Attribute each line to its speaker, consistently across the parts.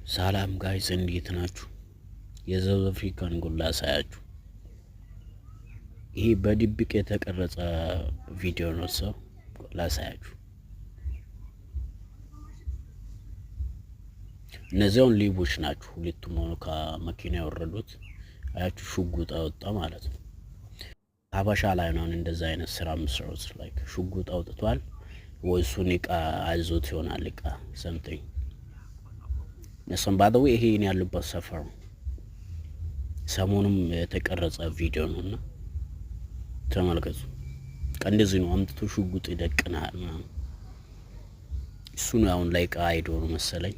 Speaker 1: ሰላም guys፣ እንዴት ናችሁ? የ South Africa ን ጉድ ላሳያችሁ። ይሄ በድብቅ የተቀረጸ ቪዲዮ ነው። So ላሳያችሁ። እነዚያውን ሌቦች ናቸው። ሁለቱም ሆኖ ከመኪና የወረዱት አያችሁ፣ ሽጉጥ አወጣ ማለት ነው። ሀበሻ ላይ ነው እንደዛ አይነት ስራ የምሰሩት። Like ሽጉጥ አውጥቷል ወይ እሱን እቃ አይዞት ይሆናል፣ እቃ something። እነሱም by the way ይሄ ያሉበት ሰፈር ነው። ሰሞኑም የተቀረጸ ቪዲዮ ነው እና ተመልከቱ። እንደዚህ ነው፣ አምጥቶ ሽጉጥ ይደቅናል ምናምን። እሱ ነው አሁን ላይ እቃ ሄዶ ነው መሰለኝ፣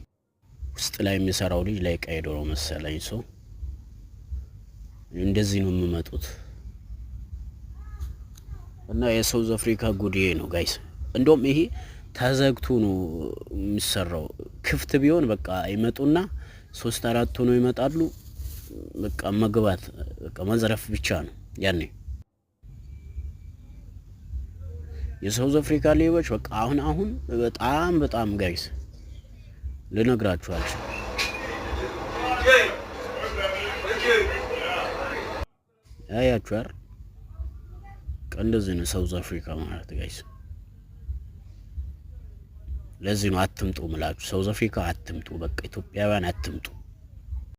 Speaker 1: ውስጥ ላይ የሚሰራው ልጅ ላይ እቃ ሄዶ ነው መሰለኝ። So እንደዚህ ነው የሚመጡት እና የ South Africa ጉድ ይሄ ነው guys። እንደውም ይሄ ተዘግቶ ነው የሚሰራው። ክፍት ቢሆን በቃ ይመጡና ሶስት አራት ሆነው ይመጣሉ። በቃ መግባት፣ በቃ መዝረፍ ብቻ ነው። ያኔ የ South Africa ሌቦች በቃ አሁን አሁን በጣም በጣም guys ልነግራችሁ አልችልም። አያችሁ አይደል? እንደዚህ ነው South Africa ማለት guys። ለዚህ ነው አትምጡ ምላችሁ። South Africa አትምጡ፣ በቃ ኢትዮጵያውያን አትምጡ።